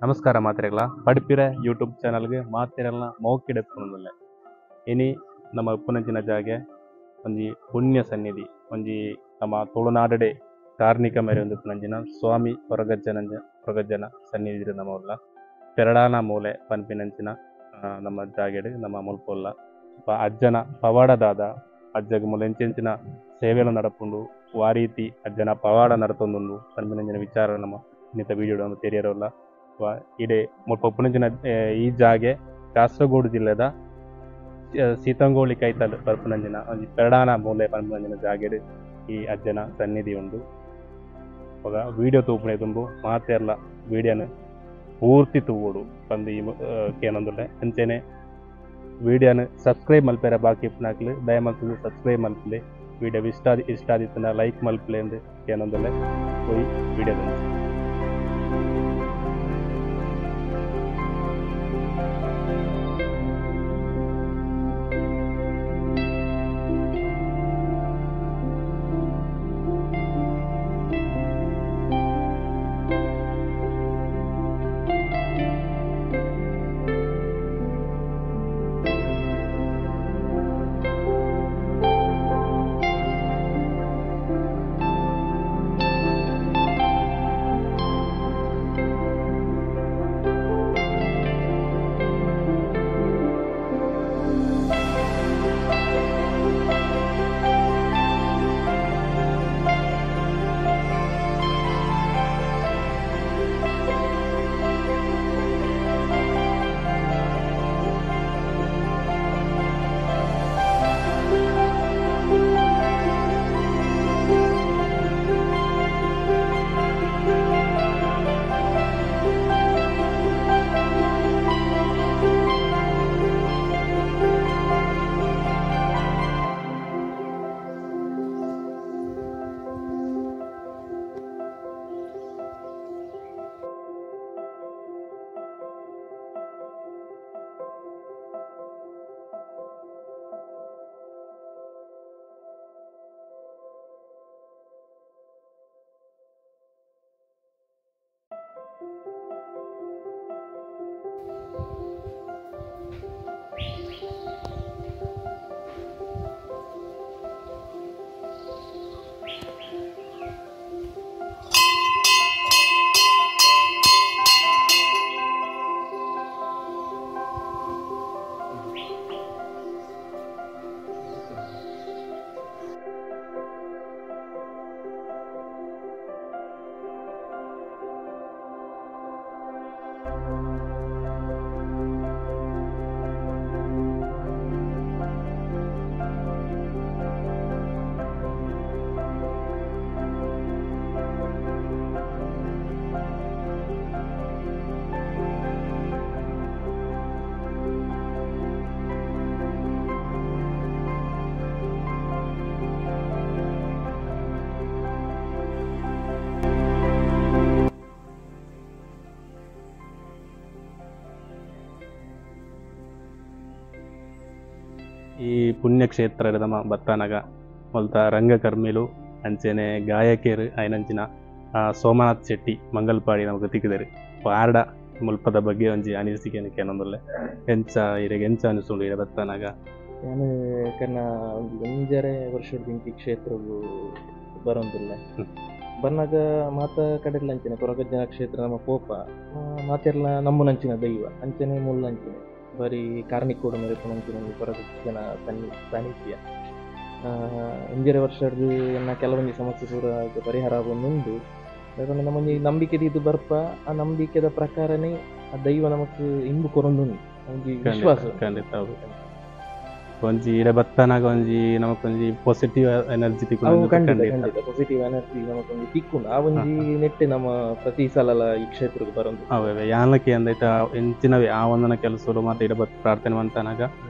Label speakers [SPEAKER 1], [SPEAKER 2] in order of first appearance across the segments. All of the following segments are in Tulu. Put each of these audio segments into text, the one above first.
[SPEAKER 1] ನಮಸ್ಕಾರ ಮಾತ್ರೆಗಳ ಪಡಿಪಿರ ಯೂಟ್ಯೂಬ್ ಚಾನಲ್ಗೆ ಮಾತೆರೆಲ್ಲ ಮೌಕಿಡೆಪ್ಪುನಲ್ಲ ಇನಿ ನಮ್ಮ ಉಪ್ಪುನಂಚಿನ ಜಾಗೆ ಒಂಜಿ ಪುಣ್ಯ ಸನ್ನಿಧಿ ಒಂಜಿ ನಮ್ಮ ತುಳುನಾಡಡೆ ಕಾರ್ಣಿಕ ಮೇರೆ ಒಂದು ಉಪ್ಪುನಂಚಿನ ಸ್ವಾಮಿ ಕೊರಗಜ್ಜನ ಸನ್ನಿಧಿ ನಮ್ಮ ಉಲ್ಲ ಪೆರಡಾನ ಮೂಲೆ ಪನ್ಪಿನಂಚಿನ ನಮ್ಮ ಜಾಗೆಡ್ ನಮ್ಮ ಮುಲ್ಪೊಲ್ಲ ಅಜ್ಜನ ಪವಾಡದಾದ ಅಜ್ಜಗ ಮುಲೆಂಚೆಂಚಿನ ಸೇವೆಲು ನಡಪುಂಡು ವಾರೀತಿ ಅಜ್ಜನ ಪವಾಡ ನಡತೊಂದುಂಡು ಪನ್ಪಿನಂಚಿನ ವಿಚಾರ ನಮ್ಮ ಇನ್ನಿತ ವಿಡಿಯೋ ತೆರಿಯರೋಲ್ಲ. ಇಡೆ ಮುಲ್ಪ ಉಪ್ಪುನಂಚಿನ ಈ ಜಾಗೆ ಕಾಸರಗೋಡು ಜಿಲ್ಲೆದ ಸೀತಂಗೋಳಿ ಕೈತಲ್ ಬರ್ಪುನಂಚಿನ ಒಂಜಿ ಪೆರಡಾನ ಮೂಲೆ ಪನ್ಪಿನಂಚಿನ ಜಾಗೆಡ್ ಈ ಅಜ್ಜನ ಸನ್ನಿಧಿ ಉಂಡು. ಅವಾಗ ವಿಡಿಯೋ ತೂಪುನೆ ತುಂಬು ಮಾತೆರ್ಲ ವಿಡಿಯೋನ ಪೂರ್ತಿ ತೂವೊಡು ಪಂದ್ ಈ ಕೇನೊಂದುಲ್ಲೆ. ಅಂಚೆನೆ ವಿಡಿಯೋನ ಸಬ್ಸ್ಕ್ರೈಬ್ ಮಲ್ಪೆರೆ ಬಾಕಿ ಇಪ್ಪುನಕ್ಲು ದಯಮಲ್ತುದು ಸಬ್ಸ್ಕ್ರೈಬ್ ಮಲ್ಪುಲೆ, ವಿಡಿಯೋ ಇಷ್ಟ ಆದಿತ್ತುಂಡ ಲೈಕ್ ಮಲ್ಪುಲೆ ಅಂದ್ ಕೇನೊಂದುಲ್ಲೆ. ಪೋಯಿ ವಿಡಿಯೋ. ಈ ಪುಣ್ಯಕ್ಷೇತ್ರ ನಮ್ಮ ಬತ್ತಾನಗ ಮೊಲ್ತ ರಂಗಕರ್ಮಿಲು ಅಂಚೆನೆ ಗಾಯಕಿಯರು ಐನಂಚಿನ ಸೋಮನಾಥ್ ಶೆಟ್ಟಿ ಮಂಗಲ್ಪಾಡಿ ನಮಗೆ ತಿಕ್ಕಿದರು. ಆರ್ಡ ಮುಲ್ಪದ ಬಗ್ಗೆ ಒಂಜಿ ಅನಿಸಿಕೆ ಕೇನೊಂದುಲ್ಲೆ ಎಂಚ ಇರೆಗ್ ಎಂಚ ಅನಿಸುಂಡು ಇರೆ ಬತ್ತಾನಗ?
[SPEAKER 2] ನಾನು ಕನ್ನ ಒಂದು ಒಂಜರೆ ವರ್ಷದ ಇಂಚಿ ಕ್ಷೇತ್ರಗು ಬರೋಂದಿಲ್ಲ. ಬನ್ನಾಗ ಮಾತ ಕಡೆಲ್ಲ ಅಂಚನೆ ಕೊರಗಜ್ಜನ ಕ್ಷೇತ್ರ ನಮ್ಮ ಪೋಪ ಮಾತೆಲ್ಲ ನಮ್ಮನಂಚಿನ ದೈವ ಅಂಚನೆ ಮುಲ್ಲಂಚಿನೆ ಬರೀ ಕಾರ್ಣಿಕೋಡು ಮೇರೆ ಪುನಂಚಿನ ಕೊರಗಜ್ಜನ ಸಾನ್ನಿಧ್ಯ ಒಂಜರೆ ವರ್ಷದ ಎನ್ನ ಕೆಲವೊಂಜಿ ಸಮಸ್ಯೆ ಪೂರ ಪರಿಹಾರ ಆವೊಂದುಂಡು. ಯಾಕಂದ್ರೆ ನಮ್ಮೊಂಜಿ ನಂಬಿಕೆದ ಇದು ಬರ್ಪ ಆ ನಂಬಿಕೆದ ಪ್ರಕಾರನೇ ಆ ದೈವ ನಮಕ್ ಇಂಬು ಕೊರೊಂದುಂಡು ಒಂಜಿ ವಿಶ್ವಾಸ.
[SPEAKER 1] ಖಂಡಿತ ಒಂಜಿ ಇಡೆ ಬತ್ತನಾಗ ಒಂಜಿ ನಮಕ್ ಒಂಜಿ ಪಾಸಿಟಿವ್ ಎನರ್ಜಿ ತಿಕ್ಕುಂಡು.
[SPEAKER 2] ಖಂಡಿತ ಪಾಸಿಟಿವ್ ಎನರ್ಜಿ ನಮಕ್ ಒಂಜಿ ತಿಕ್ಕುಂಡು. ಆ ಒಂಜಿ ನೆಟ್ಟೆ ನಮ್ಮ ಪ್ರತಿ ಸಲಲ ಈ ಕ್ಷೇತ್ರಕ್ಕೆ ಬರೋದು.
[SPEAKER 1] ಅವೇ ಯಾನಕ್ಕೆ ಅಂದೈತ ಎಂಚಿನವೇ ಆ ಒಂದನ ಕೆಲಸಲು ಮತ್ತೆ ಇಡ ಬತ್ ಪ್ರಾರ್ಥನೆ ಮಂತನಾಗ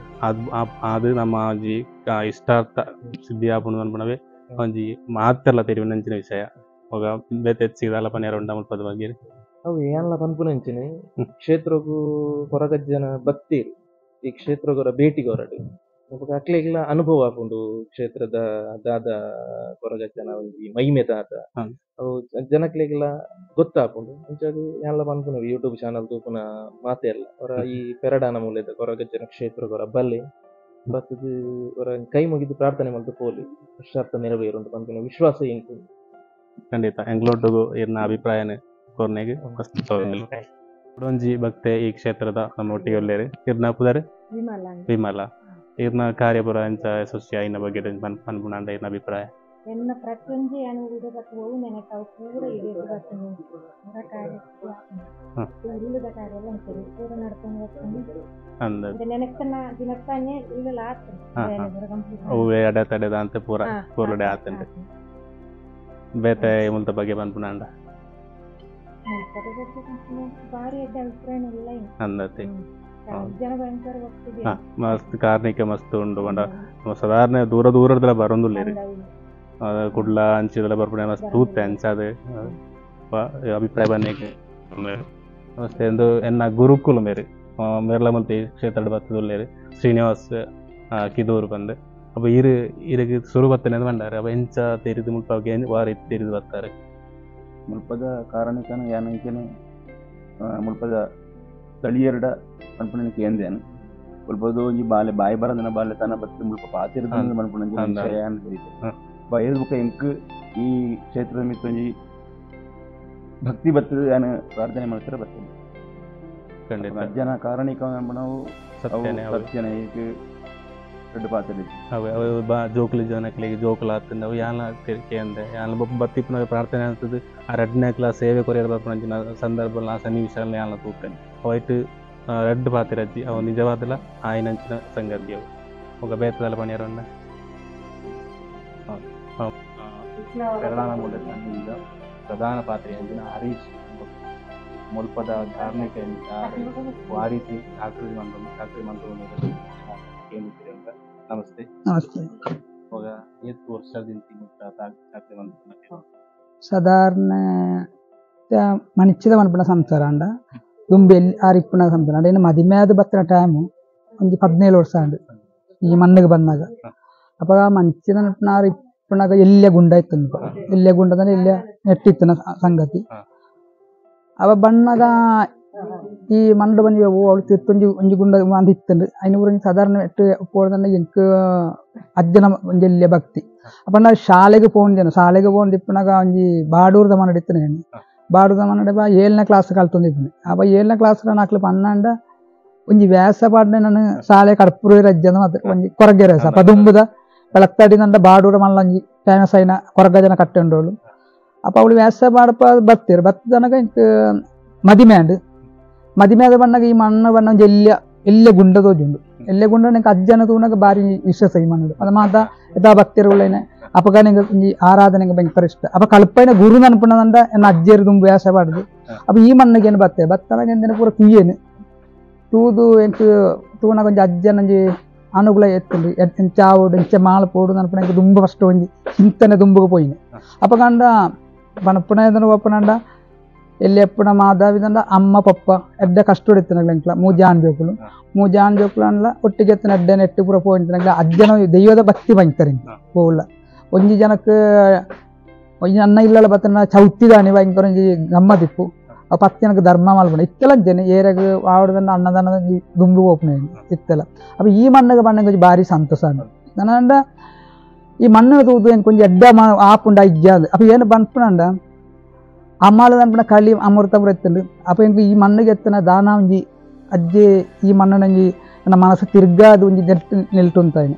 [SPEAKER 1] ಅದು ಅದು ನಮ್ಮ ಒಂಜಿ ಇಷ್ಟಾರ್ಥ ಸಿದ್ಧಿ ಆಪುಂಡು ಅನ್ಪುನವೇ ಒಂಜಿ ಮಾತೆರ್ಲ ತೆರಿವಿನಂಚಿನ ವಿಷಯ. ಅವಾಗ ಬೇತೆ ಹೆಚ್ಚಿಗೆ ಪನ್ಯರ ಉಂಡ ಮುಲ್ಪದ ಬಗ್ಗೆ
[SPEAKER 2] ಅವು ಏನ್ಲ ಪನ್ಪುನಂಚಿನ ಕ್ಷೇತ್ರಕ್ಕೂ ಕೊರಗಜ್ಜನ ಭಕ್ತಿರು ಈ ಕ್ಷೇತ್ರಗೊರ ಭೇಟಿಗೊರಡು ಅಕ್ಲೆಗ್ಲ ಅನುಭವ ಆಪುಂಡು ಕ್ಷೇತ್ರದ ದಾದ ಕೊರಗಜ್ಜನ ಒಂಜಿ ಮಹಿಮೆ ದಾದ ಅವು ಜನಕ್ಲೆಗ್ಲ ಗೊತ್ತಾಪುಂಡು. ಅಂಚಾದ್ ಯಾನ್ಲ ಪನ್ಪುನ ಯೂಟ್ಯೂಬ್ ಚಾನಲ್ ತೂಪುನ ಮಾತೆರ್ಲ ಅವರ ಈ ಪೆರಡಾನ ಮೂಲದ ಕೊರಗಜ್ಜನ ಕ್ಷೇತ್ರಗೊರ ಬಲ್ಲೆ ಬತ್ತದು ಅವರ ಕೈ ಮುಗಿದು ಪ್ರಾರ್ಥನೆ ಮಲ್ತು ಪೋಲಿ ಇಷ್ಟಾರ್ಥ ನೆರವೇರುಂಡು ಪನ್ಪಿನ ವಿಶ್ವಾಸ ಎಂಕು.
[SPEAKER 1] ಖಂಡಿತ ಎಂಗ್ಲೋಟುಗು ಇರ್ನ ಅಭಿಪ್ರಾಯನ ಕೊರ್ನೆಗ್ ಒಂಜಿ ಭಕ್ತೆ ಈ ಕ್ಷೇತ್ರದ ನಮ್ಮ ಒಟ್ಟಿಗೆ ಒಲ್ಲೇರು. ಇರ್ನ ಪುದರ್ ವಿಮಲ. ಇರ್ನ ಕಾರ್ಯಪುರ ಅಂಚ ಯಶಸ್ವಿ ಆಯಿನ ಬಗ್ಗೆ ಪನ್ಪುನಾಂಡ ಇರ್ನ ಅಭಿಪ್ರಾಯ.
[SPEAKER 3] ಎನ್ನ ಪ್ರತಿಯೊಂಜಿ ಅನುಗುಡ ಬತ್ತು ನೆನಕಾವು ಪೂರ ಇದೆ ಪೂರ ಕಾರ್ಯ ಇಲ್ಲದ ಕಾರ್ಯ ಎಲ್ಲ ಉಂಟು ಪೂರ ನಡ್ಕೊಂಡು ಹೋಗ್ತಾನೆ ನೆನಕನ ದಿನತ್ತಾನೆ ಇಲ್ಲ ಆತಂತೆ
[SPEAKER 1] ಅವುವೇ ಅಡೆ ತಡೆದ ಅಂತ ಪೂರ ಪೂರ್ಲಡೆ ಆತಂತೆ ಬೇತೆ ಮುಲ್ತ ಬಗ್ಗೆ ಪನ್ಪುನಾಂಡ
[SPEAKER 3] ಭಾರಿ ಎಡ್ಡೆ ಅಭಿಪ್ರಾಯ ಇಲ್ಲ
[SPEAKER 1] ಅಂದತಿ
[SPEAKER 3] ಜನ ಭಯಂಕರ ಹೋಗ್ತಿದೆ.
[SPEAKER 1] ಮಸ್ತ್ ಕಾರ್ಣಿಕ ಮಸ್ತ್ ಉಂಡು ಪಂಡ ಸಾಧಾರಣ ದೂರ ದೂರದಲ್ಲ ಬರೋಂದುಲ್ಲೇರು ಕುಡ್ಲ ಅಂಚಿದೆಲ್ಲ ಬರ್ಪುಣ ಮಸ್ತ್ ತೂತೆ ಅಂಚಾದ ಅಭಿಪ್ರಾಯ ಬನ್ನಿಗೆ. ನಮಸ್ತೆ ಎಂದು ಎನ್ನ ಗುರುಕುಲು ಮೇರು ಮೇರ್ಲ ಮಲ್ತಿ ಕ್ಷೇತ್ರ ಬತ್ತದುಲ್ಲೇರು ಶ್ರೀನಿವಾಸ್ ಕಿದೂರು ಬಂದು ಅಪ್ಪ ಇರು ಇರಿಗೆ ಸುರು ಬತ್ತನೆ ಅಂತ ಬಂಡಾರೆ. ಅಪ್ಪ ಎಂಚ ತೆರಿದು ಮುಲ್ಪ ವಾರ ತೆರಿದು ಬರ್ತಾರೆ
[SPEAKER 4] ಮುಲ್ಪದ ಕಾರಣಕ್ಕನ ಯಾನಂಚನೆ ಮುಲ್ಪದ ಸ್ಥಳೀಯರಡ ಪನ್ಪುನಕ್ಕೆ ಏಂದೇನು ಮುಲ್ಪದ ಒಂಜಿ ಬಾಲೆ ಬಾಯಿ ಬರಂದನ ಬಾಲೆ ತನ ಬತ್ತು ಮುಲ್ಪ ಪಾತಿರದ ಪನ್ಪುನ ಬಯದ ಬುಕ್ಕ ಎಂಕ್ ಈ ಕ್ಷೇತ್ರದ ಮಿತ್ತ ಒಂಜಿ ಭಕ್ತಿ ಬರ್ತದೆ ಯಾನು ಪ್ರಾರ್ಥನೆ ಮಾಡ್ತಾರೆ ಬರ್ತದೆ.
[SPEAKER 1] ಖಂಡಿತ
[SPEAKER 4] ಅಜ್ಜನ ಕಾರಣಿಕ ನಾವು ಸತ್ಯನೇ ರಡ್ಡು ಪಾತ್ರ
[SPEAKER 1] ಅವೆ ಅವು ಬಾ ಜೋಕುಲು ಜನಕ್ಲಿಗೆ ಜೋಕುಲು ಆತಂದ ಅವು ಯಾನ ಕೇಂದೆ ಯಾನ ಬತ್ತಿಪ್ಪುನ ಪ್ರಾರ್ಥನೆ ಆಗ್ತದೆ. ಆ ರಡ್ಡನೇ ಕ್ಲಾಸ್ ಸೇವೆ ಕೊರಿಯರ್ ಬರ್ಪುನಂಚಿನ ಸಂದರ್ಭ ಆ ಸನ್ನಿವೇಶ ಯಾನ ತೂಪೆನ್ ಅವೈಟ್ ರಡ್ಡು ಪಾತಿರಜ್ಜಿ ಅವು ನಿಜವಾದಲ ಆಯ್ನಂಚಿನ ಸಂಗತಿ ಅವು ఒక ಬೇತದಲ್ಲ ಪಣಿಯರನ್ನ ಪ್ರಧಾನ ಪಾತ್ರೆ ಅಂಚಿನ ಹರೀಶ್ ಮುಲ್ಪದ ಧಾರ್ಮಿಕ ವಾರೀತಿ ಚಾಕ್ರಿ ಮಂತ್ರ ಚಾಕ್ರಿ ಮಂತ್ರ. ನಮಸ್ತೆ.
[SPEAKER 5] ನಮಸ್ತೆ.
[SPEAKER 1] ಇವಾಗ ಏತ್ ವರ್ಷದಿಂದ ಚಾಕ್ರಿ ಮಂತ್ರ
[SPEAKER 5] ಸಾಧಾರಣ ಮನಿಚ್ಚಿದ ಮನ್ಪುನ ಸಂಸಾರ ಅಂಡ ದುಂಬೆ ಆರಿಪ್ಪುನ ಸಂಸಾರ ಅಂಡ ಇನ್ನು ಮದಿಮೆ ಆದ ಬತ್ತಿನ ಟೈಮು ಒಂಜಿ 17 ವರ್ಷ ಅಂಡ್ ಈ ಮಣ್ಣಿಗೆ ಬಂದಾಗ. ಅಪ್ಪ ಮಂಚಿನ ಆರಿಪ್ಪುನಾಗ ಎಲ್ಲೇ ಗುಂಡ ಇತ್ತು, ಎಲ್ಲೇ ಗುಂಡದಂದ್ರೆ ಎಲ್ಲೇ ನೆಟ್ಟಿತ್ತಿನ ಸಂಗತಿ. ಅವ ಬಣ್ಣಗ ಈ ಮಣ್ಣು ಬಂದು ಅವಳು ತಿರ್ತೊಂಜಿ ಒಂಜಿ ಗುಂಡ ಅಂದ್ ಇತ್ತಂಡು ಅಯ್ನ ಊರೊಂಜಿ ಸಾಧಾರಣ ಎಟ್ಟು ಪೋಡ್ದಂಡ ಎಂಕ್ ಅಜ್ಜನ ಒಂಜಿ ಎಲ್ಯ ಭಕ್ತಿ. ಅಪ್ಪ ನಾ ಶಾಲೆಗೆ ಪೋಂದೇನು, ಶಾಲೆಗೆ ಪೋಂದಿಪ್ಪುನಾಗ ಒಂಜಿ ಬಾಡೂರ್ದ ಮನಡ್ ಇತ್ತನೆ ಬಾಡೂರ್ದ ಮನಡೆ ಬಾ 7ನೇ ಕ್ಲಾಸ್ ಕಲ್ತೊಂದಿಪ್ಪುನೆ. ಅಪ್ಪ 7ನೇ ಕ್ಲಾಸ್ ನಾಕ್ಲು 12 ಒಂಜಿ ವ್ಯಾಸ ಪಾಡ್ನೆ ನಾನು ಶಾಲೆ ಕಡ್ಪುರು ರಜ್ಜನ ಮಾತ್ರ ಒಂಜಿ ಕೊರಗೆ ವ್ಯಾಸ ಅಪ್ಪ ದುಂಬುದ ಬೆಳತ್ತಡಿ ನಂಡ ಬಾಡೂರ ಮಲ್ಲ ಒಂಜಿ ಫೇಮಸ್ ಆಯಿನ ಕೊರಗ ಜನ ಕಟ್ಟೆಂಡೋಳು. ಅಪ್ಪ ಅವಳು ವ್ಯಾಸ ಪಾಡಪ್ಪ ಬತ್ತೀರು ಬತ್ತದನಗ ಇಂಕ್ ಮದಿಮೆ ಅಂಡ್ ಮದಿಮೆ ಆದ ಬಣ್ಣಗ ಈ ಮಣ್ಣು ಬಣ್ಣ ಒಂಜಿ ಎಲ್ಯ ಎಲ್ಯ ಗುಂಡ ತೋಜುಂಡು. ಎಲ್ಯ ಗುಂಡ ನಂಗೆ ಅಜ್ಜನ ತೂನಗ ಭಾರಿ ವಿಶ್ವಾಸ ಈ ಮಣ್ಣು ಅದು ಮಾತ ಯಥಾ ಭಕ್ತಿರುಳ್ಳೇನೆ ಅಪ್ಪಗ ನಂಗೆ ಒಂಜಿ ಆರಾಧನೆಗೆ ಭಯಂಕರ ಇಷ್ಟ. ಅಪ್ಪ ಕಲ್ಪೈನ ಗುರು ಅನ್ಪುನದಂಡ ಎನ್ನ ಅಜ್ಜೇರು ದುಂಬು ವ್ಯಾಸ ಪಾಡುದು. ಅಪ್ಪ ಈ ಮಣ್ಣಿಗೆ ಏನು ಬತ್ತೆ ಬತ್ತನಾಗ ಎಂದಿನ ಪೂರ ತುಯ್ಯೇನು ತೂದು ಎಂಕ್ ತೂನಗ ಒಂಜಿ ಅಜ್ಜನ ಒಂಜಿ ಅನುಗುಲ ಎತ್ತುಂಡು ಎಂಚ ಆವೊಡು ಎಂಚ ಮಾಲ್ ಪೋಡು ಅನ್ಪುನ ಎಂಕ್ ದುಂಬು ಫಸ್ಟ್ ಒಂಜಿ ಚಿಂತನೆ ದುಂಬುಗು ಪೋಯಿನೆ. ಅಪ್ಪ ಕಂಡ ಪಣಪುನ ಪಪ್ಪನಂಡ ಎಲ್ಲಿ ಎಪ್ಪುನ ಮಾದಾವಿದಂಡ ಅಮ್ಮ ಪಪ್ಪ ಎಡ್ಡೆ ಕಷ್ಟ ಇತ್ತನಗ್ಲ ಎಂಕ್ಲ ಮೂಜಾನ್ ಜೋಕುಲು ಮೂಜಾನ್ ಜೋಕುಲು ಅನ್ಲ ಒಟ್ಟಿಗೆ ಎತ್ತನ ಎಡ್ಡೆ ನೆಟ್ಟು ಪೂರ ಪೋಯಿಂತನಗ್ಲ ಅಜ್ಜನ ದೈವದ ಭಕ್ತಿ ಭಯಂಕರ ಪೋವುಲ್ಲ. ಒಂಜಿ ಜನಕ್ಕೆ ಒಂಜಿ ಅನ್ನ ಇಲ್ಲಲ್ಲ ಬತ್ತನ ಚೌತಿದಾನಿ ಭಯಂಕರ ಒಂಜಿ ಗಮ್ಮದಿಪ್ಪು ಆ ಪತ್ತು ಜನಕ್ಕೆ ಧರ್ಮ ಮಲ್ಪುನ ಇತ್ತೆಲ ಅಂಚೆನೆ ಏರೆಗ್ ಆವಡದನ್ನ ಅನ್ನದಾನ ದುಂಬು ಪೋಪುನ ಇತ್ತೆಲ. ಅಪ್ಪ ಈ ಮಣ್ಣಗೆ ಬಣ್ಣಗೆ ಒಂಜಿ ಭಾರಿ ಸಂತೋಷ ನನ್ನಂಡ ಈ ಮಣ್ಣು ತೂದು ಎಂಕ್ ಒಂಜಿ ಎಡ್ಡೆ ಆಪುಂಡ ಇಜ್ಜ ಅಪ್ಪ ಏನು ಪನ್ಪುನಂಡ ಅಮ್ಮಾಳು ಅನ್ಪುನ ಕಳಿ ಅಮೃತ ಪೂರ ಎತ್ತುಂಡು. ಅಪ್ಪ ಎಂಕ್ ಈ ಮಣ್ಣಿಗೆ ಎತ್ತನ ದಾನ ಒಂಜಿ ಅಜ್ಜೆ ಈ ಮಣ್ಣನೊಂಜಿ ನನ್ನ ಮನಸ್ಸು ತಿರ್ಗಾದು ಒಂಜಿ ನೆಟ್ಟು ನೆಲ್ಟುಂತಾಯಿನಿ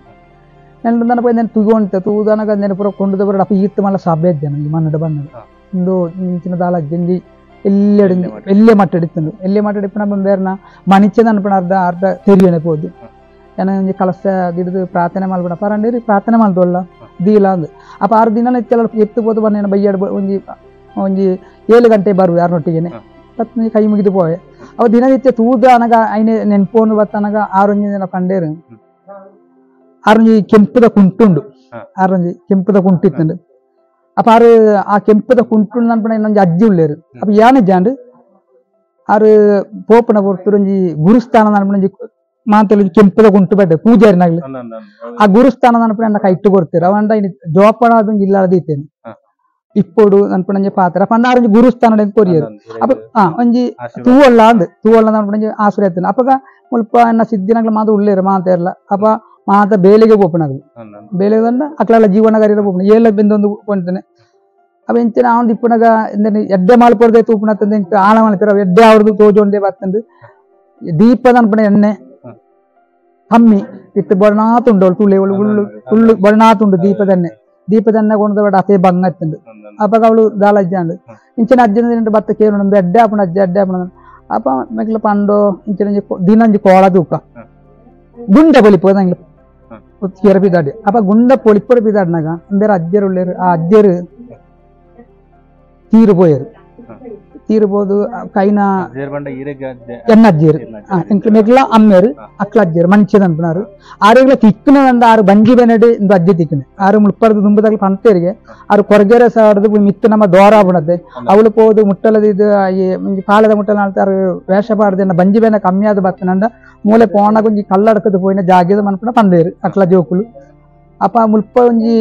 [SPEAKER 5] ನೆಲ್ಟುಂದನ ಪೋಯಿ ನೆನ್ ತೂಗೊಂತೆ ತೂದನಗ ನೆನ ಪೂರ ಕೊಂಡುದ ಬರ ಅಪ್ಪ ಈತ್ ಮಲ್ಲ ಸಭೆ ಅಜ್ಜನ ಈ ಮಣ್ಣು ಬಣ್ಣದ ಇಂದು ಇಂಚಿನ ದಾಲ ಅಜ್ಜಂಜಿ ಎಲ್ಲೆಡೆ ಎಲ್ಲೇ ಮಟ್ಟಡಿತ್ತುಂಡು ಎಲ್ಲೇ ಮಟ್ಟಡಿಪ್ಪುನ ಬೇರ್ನ ಮನಿಚದ ಅನ್ಪುನ ಅರ್ಧ ಅರ್ಧ ತೆರಿಯಣೆ ಪೋದು ಏನ ಒಂಜಿ ಕಲಸ ದಿಡ್ದು ಪ್ರಾರ್ಥನೆ ಮಲ್ಪುನ ಪರಂಡೇರಿ ಪ್ರಾರ್ಥನೆ ಮಲ್ದೊಲ್ಲ ದೀಲ ಅಂದ್ ಅಪ್ಪ 6 ದಿನ ಇತ್ತೆಲ್ಲ ಎತ್ತು ಪೋದು ಬನ್ನೇನ ಬಯ್ಯಾಡ್ ಒಂಜಿ ಒಂಜಿ 7 ಗಂಟೆ ಬರುವೆ ಯಾರನ್ನೊಟ್ಟಿಗೆನೆ ಪತ್ನಿ ಕೈ ಮುಗಿದು ಪೋವೆ. ಅವ ದಿನನಿತ್ಯ ತೂದ ಅನಗ ಐನೆ ನೆನ್ಪೋನು ಬತ್ತನಗ ಆರೊಂಜಿ ದಿನ ಪಂಡೇರು ಆರೊಂಜಿ ಕೆಂಪುದ ಕುಂಟುಂಡು ಆರೊಂಜಿ ಕೆಂಪುದ ಕುಂಟಿತ್ತುಂಡು. ಅಪ್ಪ ಆರು ಆ ಕೆಂಪುದ ಕುಂಟುಂಡು ಅನ್ಪುನ ಇನ್ನೊಂಜಿ ಅಜ್ಜಿ ಉಳ್ಳೇರು. ಅಪ್ಪ ಯಾನೆ ಜಾಂಡು ಆರು ಪೋಪುನ ಪೊರ್ತುರು ಒಂಜಿ ಗುರುಸ್ಥಾನ ಅನ್ಪುನ ಒಂಜಿ ಮಾತೆಲ್ಲ ಕೆಂಪದ ಗುಂಟು ಬಡ್ಡೆ ಪೂಜಾರಿನಾಗ್ಲಿ ಆ ಗುರುಸ್ಥಾನ ಅನ್ಪುಣ ಎನ್ನ ಕೈಟ್ಟು ಕೊಡ್ತೀರ ಅವಂಡ ಇನಿ ಜೋಪಣ ಅದೊಂದು ಇಲ್ಲಾರ್ದೀತೇನೆ ಇಪ್ಪೋಡು ಅನ್ಪುಣಂಜೆ ಪಾತ್ರ ಪಂಡ ಆರೊಂಜಿ ಗುರುಸ್ಥಾನ ಕೊರಿಯರು ಅಪ್ಪ ಒಂಜಿ ತೂವೊಲ್ಲ ಅಂದ್ ತೂವೊಲ್ಲ ಅನ್ಪುಣಂಜಿ ಆಸುರ ಎತ್ತನ ಅಪಗ ಮುಲ್ಪ ಎನ್ನ ಸಿದ್ಧಿನಾಗ್ಲ ಮಾತ ಉಳ್ಳೇರು ಮಾತ ಇರಲ್ಲ ಅಪ್ಪ ಮಾತ ಬೇಲೆಗೆ ಪೋಪುನಾಗ್ಲು ಬೇಲೆಗೆ ಅಕ್ಲೆಲ್ಲ ಜೀವನ ಕರಿಯರ ಪೋಪುನ ಏಲ ಬೆಂದೊಂದು ಕೊಂತನೆ ಅವ ಎಂಚಿನ ಅವನು ಇಪ್ಪುನಗ ಎಂದನೆ ಎಡ್ಡೆ ಮಾಲ್ಪೊರ್ದೆ ತೂಪುನ ಎಂಕ್ ಆಳ ಮಲ್ಪೆರ ಎಡ್ಡೆ ಅವ್ರದ್ದು ತೋಜೊಂದೇ ಬತ್ತಂದು ದೀಪದ ಅನ್ಪುಣ ಎಣ್ಣೆ ಕಮ್ಮಿ ಇತ್ತು ಬೊಡನಾತುಂಡು ತುಳಿ ಉಳ್ಳು ಉಳ್ಳು ಬೊಡನಾತುಂಡು ದೀಪದೆಣ್ಣೆ ದೀಪದೆಣ್ಣೆ ಕೊಂಡ ಬೇಡ ಅತೇ ಬಂಗ ಎತ್ತುಂಡು ಅಪಗ ಅವಳು ದಾಲ ಅಜ್ಜಾಂಡು ಇಂಚಿನ ಅಜ್ಜನ ದಿನ ಬತ್ತ ಕೇಳುಂಡು ಎಡ್ಡೆ ಆಪುಣ ಅಜ್ಜ ಎಡ್ಡೆ ಆಪುಣ ಅಪ್ಪ ಮೆಕ್ಲ ಪಂಡೋ ಇಂಚಿನ ದಿನಂಜಿ ಕೋಳ ತೂಕ ಗುಂಡ ಪೊಲಿಪು ನಂಗೆ ಕೀರ ಪಿದಾಡಿ ಅಪ್ಪ ಗುಂಡ ಪೊಲಿಪುರ ಪಿದಾಡಿನಾಗ ಅಂಬೇರು ಅಜ್ಜರು ಉಳ್ಳೇರು ಆ ಅಜ್ಜರು ತೀರು ಪೋಯರು ತೀರು ಪೋದು ಕೈನ ಎನ್ನ ಅಜ್ಜೇರು ಮೆಕ್ಲ ಅಮ್ಮೇರು ಅಕ್ಲ ಅಜ್ಜೇರು ಮಂಚದ ಅನ್ಪುನಾರು ಆರುಗಳ ತಿಕ್ಕುನ ಆರು ಬಂಜಿ ಬೆನಡಿ ಇಂದು ಅಜ್ಜಿ ತಿಕ್ಕುನೆ ಆರು ಮುಳ್ಪರ್ದು ದುಂಬದಾಗ್ಲಿ ಪಂತೇರಿಗೆ ಆರು ಕೊರಗೆರೆ ಸಾರ್ದು ಮಿತ್ತು ನಮ್ಮ ದೋರ ಆಪುಣತೆ ಅವಳು ಪೋದು ಮುಟ್ಟಲದ ಇದು ಈ ಪಾಲದ ಮುಟ್ಟಲ ಆರು ವೇಷ ಪಾಡ್ದು ಬಂಜಿ ಬೆನ ಕಮ್ಮಿ ಆದ ಬತ್ತನಂಡ ಮೂಲೆ ಪೋಣ ಒಂಜಿ ಕಲ್ಲಡಕದ ಪೋಯಿನ ಜಾಗ್ಯದ ಮನ್ಪುಣ ಪಂದೇರು ಅಕ್ಲ ಜೋಕುಲು ಅಪ್ಪ ಮುಲ್ಪ ಒಂಜಿ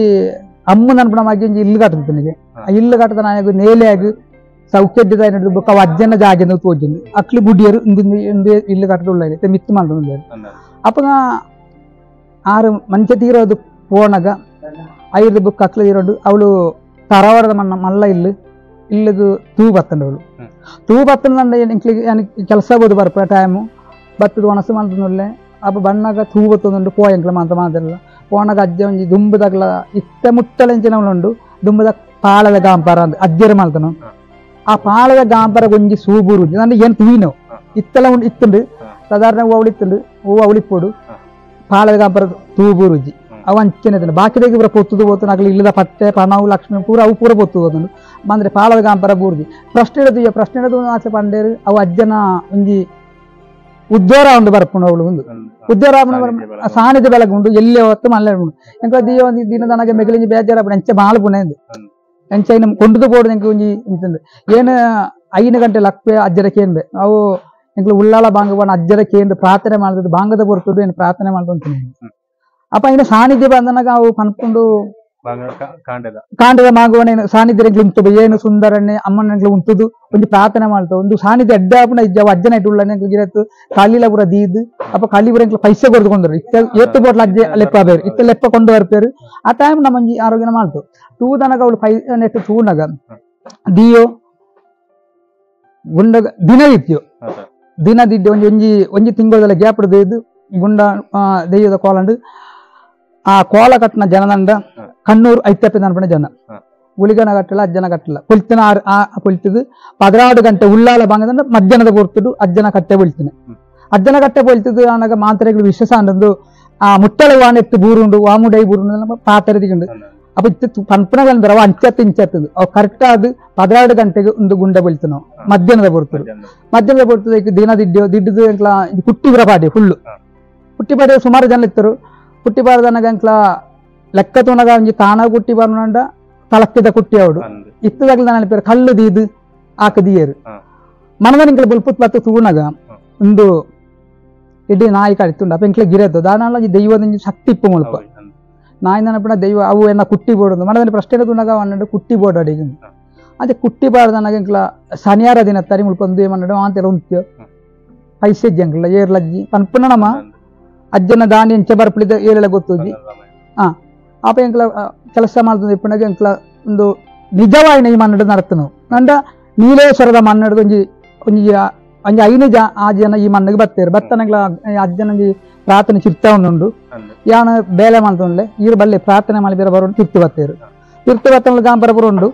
[SPEAKER 5] ಅಮ್ಮನ ಅನ್ಪುಣ ಮಾಗಿ ಒಂಜಿ ಇಲ್ಲು ಕಟ್ಟುತ್ತನಿಗೆ ಆ ಇಲ್ಲು ಕಟ್ಟದ ನಾಯಗು ನೇಲೆಯಾಗು ಸೌಖ್ಯದ ಬೊಕ್ಕ ಅಜ್ಜನ ಜಾಗೆನ ತೋಜಿಂದು ಅಕ್ಲು ಬುಡಿಯರು ಇಂದು ಇಲ್ಲು ಕಟ್ಟದ ಉಳ್ಳ ಮಿತ್ತು ಮಾಡ್ದು ಅಪ್ಪಗ ಆರು ಮಂಚ ತೀರೋದು ಪೋಣಗ ಐದು ಬುಕ್ ಅಕ್ಲು ತೀರೋಡು ಅವಳು ತರವರದ ಮಣ್ಣ ಮಲ್ಲ ಇಲ್ಲು ಇಲ್ಲದು ತೂ ಬತ್ತಂಡು ಅವಳು ತೂ ಬತ್ತಂಡ ಕೆಲಸ ಬೋದು ಬರ್ಪ ಟೈಮು ಬತ್ತದ ಒಣಸು ಮಾಡ್ತಂದುಳ್ಳೆ ಅಪ್ಪ ಬಣ್ಣಗ ತೂ ಬತ್ತದುಂಡು ಪೋಯಂಕ್ಲ ಮಾತ ಮಾತಿರಲ್ಲ ಪೋಣಗ ಅಜ್ಜ ಒಂಜಿ ದುಂಬುದಗ್ಲ ಇತ್ತ ಮುಟ್ಟಲೆಂಚಿನ ಉಂಡು ದುಂಬುದ ಪಾಳದ ಗಾಂಪಾರ ಅಂದ್ ಅಜ್ಜರು ಮಾಡ್ತಾನು ಆ ಪಾಳದ ಗಾಂಪರ ಒಂಜಿ ಸೂಬೂರು ಅಂದ್ರೆ ಏನು ತೂಯಿನೋ ಇತ್ತೆಲ್ಲ ಉಂಡು ಇತ್ತುಂಡು ಸಾಧಾರಣ ಹೂವು ಅವಳಿತ್ತುಂಡು ಹೂವು ಅವಳಿಪ್ಪೋಡು ಪಾಳದ ಗಾಂಪರ ತೂಬೂರು ಉಜ್ಜಿ ಅವು ಅಂಚನೆ ಬಾಕಿದಾಗಿ ಪೂರ ಪೊತ್ತುದು ಪೋತು ನಾಗಲಿ ಇಲ್ಲದ ಪಟ್ಟೆ ಪಣವು ಲಕ್ಷ್ಮಿ ಪೂರ ಅವು ಪೂರ ಪೊತ್ತು ಹೋದುಂಡು ಅಂದ್ರೆ ಪಾಳದ ಗಾಂಪರ ಬೂರ್ಜಿ ಪ್ರಶ್ನೆ ಇಡೋದು ಪ್ರಶ್ನೆ ಇಡೋದು ಆಚೆ ಪಂಡೇರು ಅವು ಅಜ್ಜನ ಒಂಜಿ ಉದ್ಯೋರ ಉಂಡು ಬರ್ಪುಂಡು ಅವಳು ಒಂದು ಉದ್ಯೋರ ಸಾನ್ನಿಧ್ಯ ಬೆಳಗುಂಡು ಎಲ್ಲಿ ಹೊತ್ತು ಮಲ್ಲೆ ಉಂಡು ಎಂಕ ದಿಯ ಒಂದು ದಿನದನಗೆ ಮೆಗಲಿಂಜಿ ಬೇಜಾರ ಎಂಚ ಮಾಲ್ ಪುಣೆ ಎಂಚ ಐನ ಕೊಂಡುದು ಬೋಡು ಎಂಕ ಒಂಜಿ ಇಂತಂದು ಏನು 5 ಗಂಟೆ ಲಕ್ಪೆ ಅಜ್ಜರ ಕೇನ್ಬೆ ಅವು ಎಂಕ್ಲು ಉಳ್ಳಾಲ ಬಾಂಗ ಅಜ್ಜರ ಕೇಂದ್ರ ಪ್ರಾರ್ಥನೆ ಮಾಡ್ತದ್ದು ಬಾಂಗದ ಪೊರ್ತುಡು ಏನು ಪ್ರಾರ್ಥನೆ ಮಾಡ್ತು ಅಪ್ಪ ಇನ್ನು ಸಾನ್ನಿಧ್ಯ ಬಂದನಾಗ ಅವು ಪನ್ಕೊಂಡು ಕಾಂಡದ ಮಾಗುವನ ಸಾನ್ನಿಧ್ಯ ಎಂಕ್ಲು ಉಂಟು ಏನು ಸುಂದರಣ್ಣೆ ಅಮ್ಮನ ಎಂಕ್ಲು ಉಂಟುದು ಒಂಜಿ ಪ್ರಾರ್ಥನೆ ಮಾಡ್ತಾವ ಒಂದು ಸಾನ್ನಿಧ್ಯ ಅಡ್ಡ ಆಪುನ ಇಜ್ಜ ಅಜ್ಜನ ಇಟ್ಟು ಎಂಕ್ಲು ಗಿರತ್ತು ಕಲ್ಲಿಲ ಪೂರ ದೀದ್ ಅಪ್ಪ ಕಲ್ಲಿ ಪೂರ ಎಂಕ್ಲು ಪೈಸೆ ಕೊಡ್ದು ಇತ್ತ ಏತ್ತು ಬೋಟ್ಲ ಅಜ್ಜೆ ಲೆಪ್ಪ ಬೇರು ಇತ್ತ ಲೆಪ್ಪ ಕೊಂಡು ಬರ್ಪೇರು ಆ ಟೈಮ್ ನಮ್ಮಂಜಿ ಆರೋಗ್ಯನ ಮಾಡ್ತು ತೂದನಗ ಅವಳು ಪೈ ನೆಟ್ಟು ತೂನಗ ದಿಯೋ ಗುಂಡ ದಿನ ಇತ್ತಿಯೋ ದಿನ ದಿಡ್ಡಿ ಒಂಜಿ ಒಂಜಿ ಒಂಜಿ ತಿಂಗಳದಲ್ಲ ಗ್ಯಾಪ್ ಇದು ಗುಂಡ ದೆಯ್ಯದ ಕೋಲಂಡು ಆ ಕೋಲ ಕಟ್ಟನ ಜನದಂಡ ಕಣ್ಣೂರು ಐತಪ್ಪ ಅನ್ಪಣ ಜನ ಗುಳಿಗನ ಕಟ್ಟಲ ಅಜ್ಜನ ಕಟ್ಟಲ ಕೊಲ್ತಿನ ಆ ಕೊಲ್ತಿದ್ದು 16 ಗಂಟೆ ಉಳ್ಳಾಲ ಬಾಂಗದಂಡ ಮಧ್ಯಾಹ್ನದ ಪೊರ್ತುಡು ಅಜ್ಜನ ಕಟ್ಟೆ ಬೊಲ್ತಿನ ಅಜ್ಜನ ಕಟ್ಟೆ ಬೊಲ್ತಿದ್ದು ಆನಗ ಮಾಂತ್ರಿಗಳು ವಿಶ್ವಾಸ ಅಂದಂದು ಆ ಮುಟ್ಟಲ ವಾನೆತ್ತು ಬೂರುಂಡು ವಾಮುಡೈ ಬೂರುಂಡು ಪಾತ್ರೆ ದಿಗಂಡು ಅಪ್ಪ ಇತ್ತು ಪನ್ಪನಗಳು ಅವ ಅಂಚತ್ತು ಇಂಚತ್ತದು ಅವು ಕರೆಕ್ಟ್ ಅದು 16 ಗಂಟೆಗೆ ಒಂದು ಗುಂಡ ಬೀಳ್ತು ಮಧ್ಯಾಹ್ನದ ಪೊರ್ತುಡು ಮಧ್ಯಾಹ್ನದ ಪೊರ್ತುಡು ದಿನ ದಿಡ್ಡು ದಿಡ್ಡು ಎಂಕ್ಲ ಕುಟ್ಟಿ ಪುರ ಪಾಡಿ ಫುಲ್ಲು ಕುಟ್ಟಿ ಪಾಡಿ ಸುಮಾರು ಜನ ಇತ್ತರು ಕುಟ್ಟಿ ಪಾಡ್ದನಗ ಎಂಕ್ಲ ಲೆಕ್ಕ ತೂನಗ ಒಂಜಿ ತಾನ ಕುಟ್ಟಿ ಪಾಡುನಂಡ ತಲಕ್ಕಿದ ಕುಟ್ಟಿ ಅವಡು ಇತ್ತದಾಗ್ಲ ನಾನು ಪೇರು ಕಲ್ಲು ದೀದು ಆಕ ದಿಯರು ಮನದ ಎಂಕ್ಲ ಬುಲ್ಪುತ್ ಬತ್ತು ತೂನಗ ಒಂದು ಇಡೀ ನಾಯಿ ಕಡಿತುಂಡು ಅಪ್ಪ ಎಂಕ್ಲ ಗಿರದ್ದು ದಾನಾಲ ದೈವದ ಶಕ್ತಿ ಇಪ್ಪು ಮುಲ್ಪ ನಾಯಿ ನೆನಪಿನ ದೈವ ಅವು ಎನ್ನ ಕುಟ್ಟಿ ಬೋಡು ಮನದಲ್ಲಿ ಪ್ರಶ್ನೆ ತುನಗ ಅಣ್ಣಡು ಕುಟ್ಟಿ ಬೋರ್ಡ್ ಅಡಿಗೆ ಅದೇ ಕುಟ್ಟಿ ಬಾರ್ದನಾಗ ಎಂಕ್ಲ ಶನಿವಾರ ದಿನ ತರಿ ಮುಲ್ಪ ಒಂದು ಏಮನ್ನಡು ಆಂತೆಲ್ಲ ಉಂತ್ಯೋ ಪೈಸೆ ಎಂಕ್ಲ ಏರ್ಲಜ್ಜಿ ಪನ್ಪುನ ನಮ್ಮ ಅಜ್ಜನ ದಾನಿ ಎಂಚ ಬರ್ಪುಳಿದ ಏರೆಲ್ಲ ಗೊತ್ತುಜಿ ಅಪ್ಪ ಎಂಕ್ಲ ಕೆಲಸ ಮಾಡ್ತದೆ ಇಪ್ಪನಾಗ ಎಂಕ್ಲ ಒಂದು ನಿಜವಾಯಿನ ಈ ಮನ್ನಡು ನಡತನು ಅಂಡ ನೀಲೇಶ್ವರದ ಮನ್ನಡು ಒಂಜಿ ಒಂಜಿ ಒಂಜಿ ಐನು ಜ ಆ ಜನ ಈ ಮಣ್ಣಿಗೆ ಬತ್ತೇರು ಬತ್ತನಂಗ್ಲ ಅಜ್ಜನಂಜಿ ಪ್ರಾರ್ಥನೆ ಚಿರ್ತಾ ಉಂಡು ಯಾನ ಬೇಲೆ ಮಾಡ್ತೊಂಡ್ಲೆ ಈರು ಬಲ್ಲೆ ಪ್ರಾರ್ಥನೆ ಮಾಡಿ ಬೇರೆ ಬರೋಡು ತಿರ್ತು ಬತ್ತೇರು ತಿರ್ತು ಬತ್ತನ ಗಾಂಪರ ಪುರ ಉಂಡು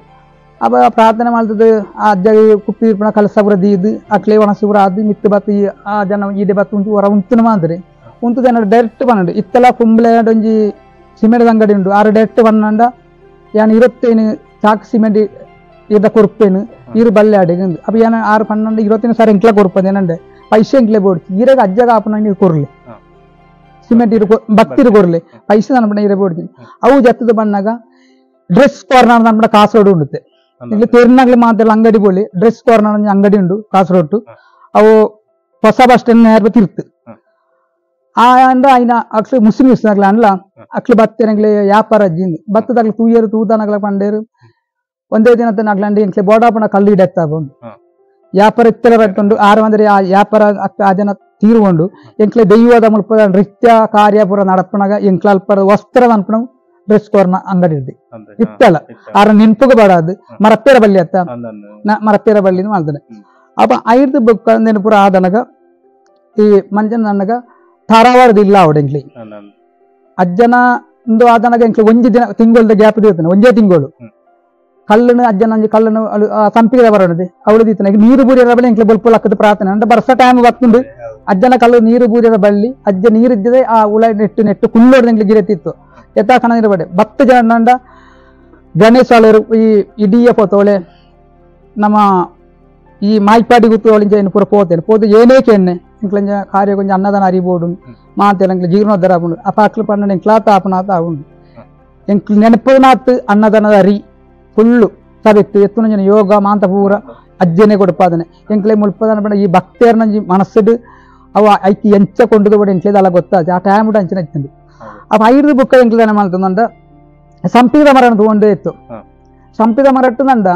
[SPEAKER 5] ಅಪ್ಪ ಪ್ರಾರ್ಥನೆ ಮಾಡ್ತದೆ ಆ ಅಜ್ಜ ಕುಪ್ಪಿ ಇರ್ಪಣ ಕಲಸಪುರ ದೀದು ಅಕ್ಲೆ ಒಣಸುಪುರ ಅದು ಮಿತ್ತು ಬತ್ತು ಆ ಜನ ಈಡೆ ಬತ್ತು ಉಂಟು ಹೊರ ಉಂತುನ ಮಾಂದ್ರೆ ಉಂತುದ ಡೈರೆಕ್ಟ್ ಬನ್ನಂಡು ಇತ್ತಲ ಕುಂಬ್ಳೆ ಒಂಜಿ ಸಿಮೆಂಟ್ ಅಂಗಡಿ ಉಂಡು ಆರು ಡೈರೆಕ್ಟ್ ಬನ್ನಂಡ ಯಾನ್ 25 ಚಾಕ್ ಸಿಮೆಂಟ್ ಇದ ಕೊರ್ಪೇನು ಈರು ಬಲ್ಲೆ ಅಡಿಗೆ ಅಪ್ಪ ಏನ 6 12 25 ಸಾರಿ ಎಂಕ್ಲ ಕೊರ್ಪದ ಏನಂಡೆ ಪೈಸೆ ಎಂಕ್ಲೆ ಬೋಡ್ತು ಈರಾಗ ಅಜ್ಜಗ ಆಪನ ನೀರು ಕೊರ್ಲಿ ಸಿಮೆಂಟ್ ಇರು ಭಕ್ತಿರು ಕೊರ್ಲಿ ಪೈಸೆ ನನ್ಪಣ ಈರೆ ಬೋಡ್ತೀನಿ ಅವು ಜತ್ತದ ಬಣ್ಣಾಗ ಡ್ರೆಸ್ ಕಾರ್ನರ್ ನನ್ಪಣ ಕಾಸರಗೋಡು ಉಂಡುತ್ತೆ ಇಲ್ಲಿ ತೇರಿನಾಗ್ಲಿ ಮಾತೆಲ್ಲ ಅಂಗಡಿ ಬೋಲಿ ಡ್ರೆಸ್ ಕಾರ್ನರ್ ಅಂಗಡಿ ಉಂಡು ಕಾಸರಗೋಡು ಅವು ಹೊಸ ಬಸ್ ಸ್ಟ್ಯಾಂಡ್ ನೇರ ತಿರ್ತು ಆ ಅಂದ ಐನ ಅಕ್ಲು ಮುಸ್ಲಿಮ್ಸ್ ನಗಲ ಅನ್ಲ ಅಕ್ಲು ಬತ್ತೇನಂಗ್ಲೆ ವ್ಯಾಪಾರ ಜಿಂದ್ ಬತ್ತದಾಗ್ಲ ತೂಯರು ತೂದಾನಗ್ಲ ಪಂಡೇರು ಒಂದೇ ದಿನ ತನಗ್ಲಂಡಿ ಎಂಕ್ಲೆ ಬೋಡಾಪಣ ಕಲ್ಲು ಇಡತ್ತಾ ಬಂದು ವ್ಯಾಪಾರ ಇತ್ತೆಲ್ಲ ಪಟ್ಕೊಂಡು ಆರು ಅಂದ್ರೆ ಆ ವ್ಯಾಪಾರ ಆ ಜನ ತೀರುಕೊಂಡು ಎಂಕ್ಲೆ ದೈವದ ಮುಲ್ಪ ನೃತ್ಯ ಕಾರ್ಯ ಪೂರ ನಡಪಣಗ ಎಂಕ್ಲ ಅಲ್ಪ ವಸ್ತ್ರ ಅನ್ಪಣ ಡ್ರೆಸ್ ಕೋರ್ನ ಅಂಗಡಿ ಇಡ್ದು ಇತ್ತಲ್ಲ ಆರ ನೆನ್ಪುಗ ಬಡಾದು ಮರಪ್ಪೇರ ಬಳ್ಳಿ ಅತ್ತ ಮರಪ್ಪೇರ ಬಳ್ಳಿ ಮಾಡ್ತಾನೆ. ಅಪ್ಪ ಐದು ಬುಕ್ ನೆನಪುರ ಆದನಗ ಈ ಮಂಜನ ನನಗ ಧಾರವಾಡದ ಇಲ್ಲ ಅವಡೆಂಗ್ಲಿ ಅಜ್ಜನ ಒಂದು ಆದನಗ ಎಂಕ್ಲೆ ಒಂಜಿ ದಿನ ತಿಂಗಳದ ಗ್ಯಾಪ್ ಇರ್ತಾನೆ ಒಂಜೇ ತಿಂಗಳು ಕಲ್ಲನ್ನು ಅಜ್ಜನ ಒಂಜಿ ಕಲ್ಲನ್ನು ಸಂಪಿಗೆ ಬರೋಣದೆ ಅವಳು ದೀತನ ನೀರು ಬೂರಿಯರ ಬಳಿ ಎಂಕ್ಲೆ ಬೊಲ್ಪುಲ್ ಹಾಕದ ಪ್ರಾರ್ಥನೆ ಅಂದ್ರೆ ಬರ್ಸ ಟೈಮ್ ಬರ್ತುಂಡು ಅಜ್ಜನ ಕಲ್ಲು ನೀರು ಬೂರಿಯರ ಬಳ್ಳಿ ಅಜ್ಜ ನೀರಿದ್ದರೆ ಆ ಉಳ ನೆಟ್ಟು ನೆಟ್ಟು ಕುಳ್ಳೋಡ್ ಎಂಕ್ಲೆ ಗಿರತಿತ್ತು ಯಥಾ ಕಣ ನೀರು ಬತ್ತು ಜನ ನಂಡ ಗಣೇಶ ಈ ಇಡೀ ಪೋತೋಳೆ ನಮ್ಮ ಈ ಮಾಯ್ಪಾಡಿ ಗುತ್ತು ಒಳಿಂಚ ಏನು ಪೂರ ಪೋತೇನೆ ಪೋತು ಏನೇ ಕೆಣ್ಣೆ ಇಂಕ್ಲಂಜ ಕಾರ್ಯ ಕೊಂಚ ಅನ್ನದಾನ ಅರಿಬೋಡು ಮಾತೆಲ್ಲ ಎಂಕ್ಲೆ ಜೀರ್ಣೋದ್ಧಾರ ಆಪುಂಡು ಅಪ್ಪ ಅಕ್ಲು ಪಂಡ ಎಂಕ್ಲಾತ ಆಪುನಾತ ಆವುಂಡು ಎಂಕ್ಲು ನೆನಪುನಾತ್ ಅನ್ನದಾನದ ಅರಿ ಫುಲ್ಲು ಸರಿತ್ತು ಎತ್ತುನಂಜನ ಯೋಗ ಮಾಂತ ಪೂರ ಅಜ್ಜನೆ ಕೊಡುಪಾದನೆ ಎಂಕ್ಲೆ ಮುಲ್ಪದಾನ ಪಂಡ ಈ ಭಕ್ತೇರ್ನಂಜಿ ಮನಸ್ಸುಡು ಅವ ಐಕಿ ಎಂಚ ಕೊಂಡುದು ಕೂಡ ಎಂಕ್ಲೇದಲ್ಲ ಗೊತ್ತಾಜ್ ಆ ಟೈಮ್ ಕೂಡ ಅಂಚನೆ ಇತ್ತಂಡು ಅಪ್ಪ ಐದು ಬುಕ್ಕ ಎಂಕ್ಲೆದಾನ ಮಾಡ್ತಂದ ಸಂಪಿದ ಮರನ ತಗೊಂಡೇ ಇತ್ತು ಸಂಪಿದ ಮರಟ್ಟು ನಂದ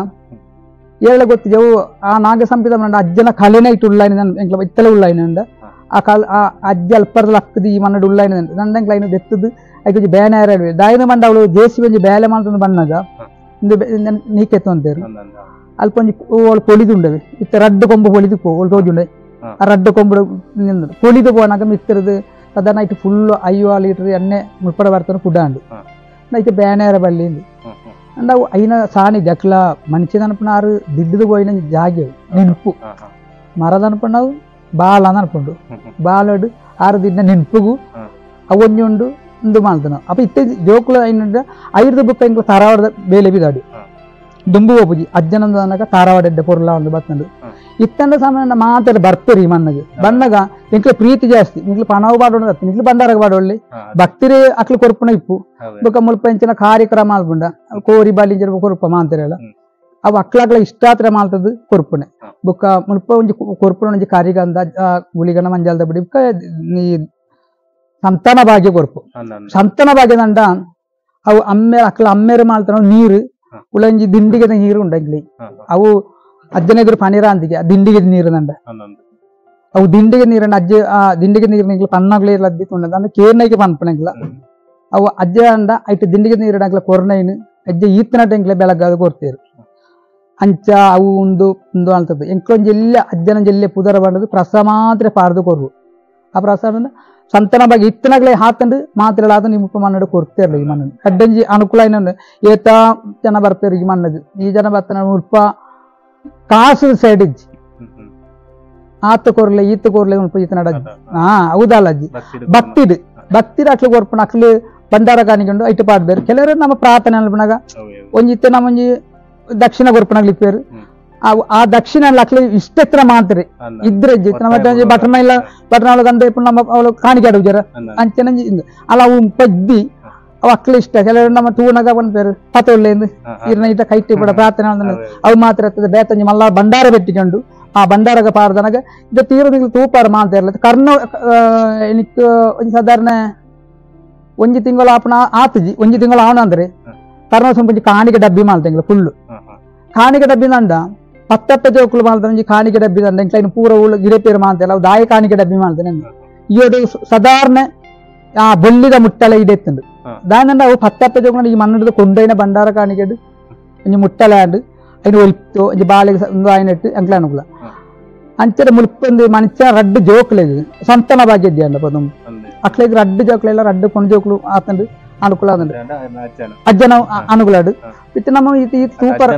[SPEAKER 5] ಏಳ ಗೊತ್ತಿದ್ದೆವು ಆ ನಾಗ ಸಂಪಿದ ಮರ ಅಜ್ಜನ ಕಲೆನೇ ಇಟ್ಟು ಉಳ್ಳಾಯಿನ ಎಂಕ್ಲ ಇತ್ತಲೆ ಉಳ್ಳಾಯಿನ ಆ ಕಾಲ ಆ ಅಜ್ಜ ಅಲ್ಪರ್ದ ಲಕ್ಕದ ಈ ಮನ್ನಡು ಉಳ್ಳಾಯಿನ ನಂದ ಎಂಕ್ಲ ಐನು ದೆತ್ತದು ಐಕೊಂಚ ಬೇನೆ ದಾಯನ ಮಂಡ ಅವಳು ಜೇಸಿ ಒಂಜಿ ಬೇಲೆ ಮಾಡ್ತಂದು ಬಣ್ಣಗ ನೀಕೆತ್ತು ಅಂತೇರು ಅಲ್ಪ ಒಂಜಿ ಅವಳು ಪೊಳಿದುಂಡವೆ ಇತ್ತ ರಡ್ಡು ಕೊಂಬು ಪೊಳಿದು ಅವಳು ತೋಜುಂಡೆ ಆ ರಡ್ಡು ಕೊಂಬು ಪೊಳಿದು ಪೋನಾಗ ಮಿತ್ತರದು ಸಾಧಾರಣ ಇಟ್ಟು ಫುಲ್ಲು 5 ಲೀಟರ್ ಎಣ್ಣೆ ಮುಲ್ಪಡ ಬರ್ತಾನೆ ಕುಡಾಂಡು ಐತೆ ಬೇನೇರ ಬಳ್ಳಿ ಅಂಡ್ ಐನ ಸಾನಿ ಜಕ್ಲ ಮನುಷ್ಯದನುಪನಾರು ದಿಡ್ದು పోయిన ಜಾಗೆ ನೆನಪು ಮರದನುಪಣ್ಣವು ಬಾಲ ಅನ್ಕೊಂಡು ಬಾಲಡು ಆರು ದಿನ ನೆನಪುಗು ಅವೊಂಜಿ ಇಂದು ಮಾಡ್ತಾನ ಅಪ್ಪ ಇತ್ತೆ ಜೋಕುಲ ಐನ ಐದು ಬುಕ್ಕ ಇಂಕ ತಾರಾವಾಡದ ಬೇಲೆ ಬಿದಾಡು ದುಂಬು ಹೋಪುಜಿ ಅಜ್ಜನಂದ ಅನಕ ತಾರಾವಾಡ ಎಡ್ಡೆ ಪೊರ್ಲ ಒಂದು ಬತ್ತಂಡು ಇತ್ತಂಡ ಸಾಮಾನ್ಯ ಮಾತಾಡ ಬರ್ಪೇರಿ ಈ ಮಣ್ಣಗೆ ಬಣ್ಣಗ ಎಂಕ್ಲ ಪ್ರೀತಿ ಜಾಸ್ತಿ ಇಂಕ್ಲ ಪಣವು ಪಾಡೋಣ ಇಂಕ್ಲ ಬಂಡಾರಗ ಪಾಡೊಳ್ಳಿ ಭಕ್ತಿರೇ ಅಕ್ಲು ಕೊರ್ಪುನ ಇಪ್ಪು ಬೊಕ್ಕ ಮುಲ್ಪ ಇಂಚಿನ ಕಾರ್ಯಕ್ರಮ ಆಲ್ಪುಂಡ ಕೋರಿ ಬಾಲಿ ಇಂಚಿನ ಕೊರ್ಪ ಮಾಂತಿರಲ್ಲ ಅವು ಅಕ್ಲಕ್ಲ ಇಷ್ಟಾತ್ರ ಮಾಲ್ತದ್ದು ಕೊರ್ಪುನೆ ಬೊಕ್ಕ ಮುಲ್ಪ ಒಂಜಿ ಕೊರ್ಪುನ ಒಂಜಿ ಕಾರಿಗಂದ ಗುಳಿಗನ ಮಂಜಾಲ್ದ ಬಿಡಿ ಬೊಕ್ಕ ಈ ಸಂತಾನ ಭಾಗ್ಯ ಕೊರ್ಪು ಸಂತಾನ ಭಾಗ್ಯದಂಡ ಅವು ಅಮ್ಮೆ ಅಕ್ಲ ಅಮ್ಮೇರು ಮಾಲ್ತನ ನೀರು ಉಳಂಜಿ ದಿಂಡಿಗೆ ನೀರು ಉಂಡಂಗ್ಲಿ ಅವು ಅಜ್ಜನ ಎದುರು ಪನೀರ ಅಂದಿಗೆ ದಿಂಡಿಗೆ ನೀರು ನಂಡ ಅವು ದಿಂಡಿಗೆ ನೀರನ್ನ ಅಜ್ಜ ಆ ದಿಂಡಿಗೆ ನೀರು ಪನ್ನಾಗ್ಲೇ ಇರಲದ್ದಿ ತುಂಡ ಅಂದ್ರೆ ಕೇರ್ನೈಗೆ ಪನ್ಪಣಂಗಿಲ್ಲ ಅವು ಅಜ್ಜ ಅಂಡ ಐಟ್ ದಿಂಡಿಗೆ ನೀರಿಡಂಗ್ಲ ಕೊರ್ನೈನು ಅಜ್ಜ ಈತನ ಟೆಂಕ್ಲೆ ಬೆಳಗಾದ ಕೊಡ್ತೀರು ಅಂಚ ಅವು ಒಂದು ಒಂದು ಅಂತದ್ದು ಎಂಕ್ಲೊಂಜಿ ಎಲ್ಲ ಅಜ್ಜನ ಜಿಲ್ಲೆ ಪುದರ ಬಂಡದು ಪ್ರಸ ಮಾತ್ರ ಪಾರ್ದು ಕೊರ್ರು ಆ ಪ್ರಸಾದ ಸಂತನ ಬಗ್ಗೆ ಇತ್ತನಾಗ್ಲೇ ಹಾತಂಡು ಮಾತ್ರ ನಿಮ್ಮ ಮನ್ನಡು ಕೊಡ್ತಿರಲಿ ಈ ಮಣ್ಣು ಅಡ್ಡಂಜಿ ಅನುಕೂಲ ಏನಂದ್ರೆ ಏತ ಜನ ಬರ್ತಾರೆ ಈ ಮಣ್ಣದು ಈ ಜನ ಬರ್ತಾನೆ ಮುಲ್ಪ ಕಾಸು ಸೈಡ್ ಇಜ್ಜಿ ಆತ ಕೊರ್ಲೆ ಈತ ಕೊರ್ಲೆ ಮುಲ್ಪ ಈತನ ಹಾ ಹೌದಲ್ಲ ಅಜ್ಜಿ ಭಕ್ತಿಡು ಭಕ್ತಿಡು ಅಕ್ಲು ಕೊರ್ಪಣ ಅಕ್ಲು ಭಂಡಾರ ಕಾಣಿಕೊಂಡು ಐಟು ಪಾಡ್ಬೇರು ಕೆಲವರು ನಮ್ಮ ಪ್ರಾರ್ಥನೆ ಅನ್ಪನಾಗ ಒಂಜಿತ್ತೆ ನಮ್ಮೊಂಜಿ ದಕ್ಷಿಣ ಕೊರ್ಪಣಗ್ಲಿಪ್ಪೇರು ಆ ದಕ್ಷಿಣ ಅಕ್ಲು ಇಷ್ಟೆತ್ರ ಮಾತ್ರೆ ಇದ್ರೆ ನಮ್ಮ ಬಟರ್ನ ಇಲ್ಲ ಬಟರ್ನ ಅವಳು ಇಪ್ಪು ನಮ್ಮ ಅವಳು ಕಾಣಿಕೆ ಆಡುಜರ ಅಂಚನ ಅಲ್ಲ ಅವು ಪದ್ದಿ ಅವು ಅಕ್ಲು ಇಷ್ಟ ಕೆಲವರು ನಮ್ಮ ತೂಣಗ ಪನ್ಪೇರು ಪತೊಳ್ಳೆ ಇರ್ನ ಇಟ್ಟ ಕೈಟಿ ಕೂಡ ಪ್ರಾರ್ಥನೆ ಅವು ಮಾತ್ರ ಇರ್ತದೆ ಬೇತಂಜಿ ಮಲ್ಲ ಭಂಡಾರ ಬೆಟ್ಟಿಕೊಂಡು ಆ ಭಂಡಾರಗ ಪಾರ್ದನಾಗ ಇದು ತೀರ ತೂಪಾರ ಮಾತ್ರ ಇರಲ್ಲ ಕರ್ಣ എനിക്ക് ಒಂಜಿ ಸಾಧಾರಣ ಒಂಜಿ ತಿಂಗಳು ಆಪಣ ಆತಜಿ ಒಂಜಿ ತಿಂಗಳು ಆವಣ ಅಂದ್ರೆ ಕರ್ಣ ಒಂಜಿ ಕಾಣಿಕೆ ಡಬ್ಬಿ ಮಾಡ್ತಂಗಿಲ್ಲ ಫುಲ್ಲು ಕಾಣಿಕೆ ಡಬ್ಬಿ ನಂಡ ಪತ್ತಪ್ಪ ಜೋಕುಲು ಮಾಡ್ತಾನೆ ಕಾಣಿಕೆ ಡಬ್ಬಿ ದಂಡ ಇಂಕ್ಲೈನ್ ಪೂರ ಉಳ್ಳು ಗಿರೆಪೇರು ಮಾಡ್ತಾಯಿಲ್ಲ ಅವು ದಾಯ ಕಾಣಿಕೆ ಡಬ್ಬಿ ಮಾಡ್ತಾನೆ ಈ ಸಾಧಾರಣ ಆ ಬೊಳ್ಳಿದ ಮುಟ್ಟಲೆ ಇಡೆತ್ತುಂಡು ದಾಯನಂಡ ಅವು ಪತ್ತಪ್ಪ ಜೋಕುಲು ಈ ಮಣ್ಣಿಡ್ದು ಕೊಂಡೈನ ಭಂಡಾರ ಕಾಣಿಕೆಡು ಒಂಜಿ ಮುಟ್ಟಲೆ ಆಂಡ್ ಐನು ಒಲ್ತು ಒಂಜಿ ಬಾಲೆಗೆ ಒಂದು ಆಯ್ನೆಟ್ಟು ಅಂಕ್ಲ ಅನುಕೂಲ ಅಂಚೆ ಮುಲ್ಪಂದು ಮನುಷ್ಯ ರಡ್ಡು ಜೋಕ್ಲೆಗ್ ಸಂತಾನ ಭಾಗ್ಯ ಅಂಡ ಪದಂ ಅಕ್ಲೆಗ್ ರಡ್ಡು ಜೋಕ್ಲೆಲ್ಲ ರಡ್ಡು ಕೊಂಡು ಜೋಕ್ಲು ಆತಂಡು ಅನುಕೂಲ ಆದಂಡು ಅಜ್ಜನ ಅನುಕೂಲ ಆಡು ಇತ್ತೆ ನಮ್ಮ ಈ ತೂಪರ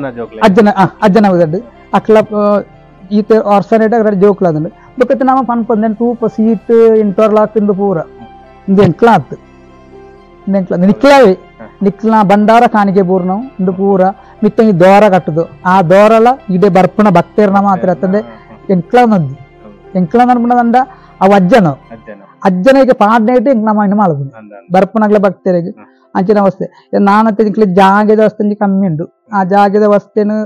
[SPEAKER 5] ಅಜ್ಜನ ಅಜ್ಜನ ಉದಡ್ಡು ಅಕ್ಲ ಈತ ವರ್ಷನೇಟ ರಡ್ಡು ಜೋಕ್ಲು ಆದಂಡು ಬೊಕ್ಕತ್ತೆ ನಮ್ಮ ಪನ್ಪಂದೇನು ತೂಪ ಸೀಟ್ ಇಂಟರ್ಲಾಕ್ ಇಂದು ಪೂರ ಇಂದು ಎಂಕ್ಲ ಆತು ಇಂದು ಎಂಕ್ಲ ನಿಕ್ಲಾವೆ ನಿಕ್ಲ ಭಂಡಾರ ಕಾಣಿಕೆ ಪೂರ್ಣ ಇಂದು ಪೂರ ಮಿತ್ತಂಗಿ ದೋರ ಕಟ್ಟುದು ಆ ದೋರಲ ಇಡೇ ಬರ್ಪಣ ಭಕ್ತೇರ್ನ ಮಾತ್ರ ಅತ್ತಂದೆ ಎಂಕ್ಲ ನದ್ದು ಎಂಕ್ಲ ನನ್ಪುಣದಂಡ ಅವು ಅಜ್ಜನ ಅಜ್ಜನಿಗೆ ಪಾಡ್ನೇಟ್ ಎಂಕ್ಲ ನಮ್ಮ ಇನ್ನು ಮಾಡಬಹುದು ಬರ್ಪಣಗ್ಲ ಭಕ್ತರಿಗೆ ಅಂಚಿನ ಅವಸ್ಥೆ ನಾನತ್ತೆ ಇಂಕ್ಲೆ ಜಾಗದ ವಸ್ತು ಕಮ್ಮಿ ಉಂಟು ಆ ಜಾಗದ ವಸ್ತೇನು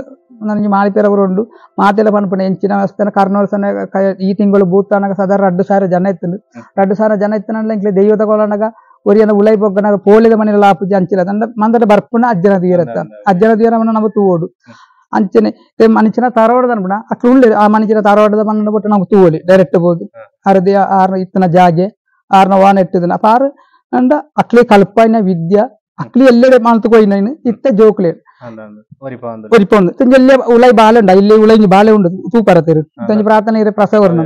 [SPEAKER 5] ಒಂಜಿ ಮಾಳಿಪೇರ ಉಂಡು ಮಾತೆಲ್ಲ ಪನ್ಪುಂಡು ಎಂಚಿನ ವ್ಯವಸ್ಥೆ ಕರ್ನೋಲ್ಸನ ಈ ತಿಂಗಳು ಬೂತಾನಗ ಸಾಧಾರಣ 2000 ಜನ ಇತ್ತುಂಡು 2000 ಜನ ಇತ್ತನಲ್ಲ ಇಂಕ್ಲೆ ದೈವದ ಕೊಲನಗ ಒರಿಯನ ಉಲೈ ಬೊಗ್ಗನಾಗ ಪೋಳಿದ ಮನೆಲ್ಲ ಆಪುಜಿ ಅಂಚಿಲ್ಲ ಅಂಡ ಮಂದಟ ಬರ್ಪುನ ಅಜ್ಜನ ತೀರತ್ತ ಅಜ್ಜನ ತೀರವನ್ನ ನಮ್ಮ ತೂವೋಡು ಅಂಚನೆ ಮನುಷ್ಯನ ತರವಾಡದ ಅನ್ಪುಣ ಅಕ್ಲು ಉಳ್ಳೆ ಆ ಮನುಷ್ಯನ ತರವಾಡದ ಮಣ್ಣು ಬಿಟ್ಟು ನಾವು ತೂವೋಲಿ ಡೈರೆಕ್ಟ್ ಬೋದು ಅರದಿ ಆರ್ನ ಇತ್ತನ ಜಾಗೆ ಆರ್ನ ವಾನ ಇಟ್ಟಿದನ ಅಪ್ಪ ಆರು ಅಂಡ ಅಕ್ಲಿ ಕಲ್ಪನ ವಿದ್ಯೆ ಅಕ್ಲಿ ಎಲ್ಲೆಡೆ ಮಾಲ್ತು ಕೊಯ್ನ ಇತ್ತ ಜೋಕ್ಲೆ ಒರಿಪೊಂದು ಎಲ್ಲೇ ಉಲೈ ಬಾಲೆ ಉಂಡ ಇಲ್ಲಿ ಉಲೈ ಬಾಲೆ ಉಂಡು ತೂಪರತಿರು ತಂಜಿ ಪ್ರಾರ್ಥನೆ ಇರ ಪ್ರಸವರ್ಣ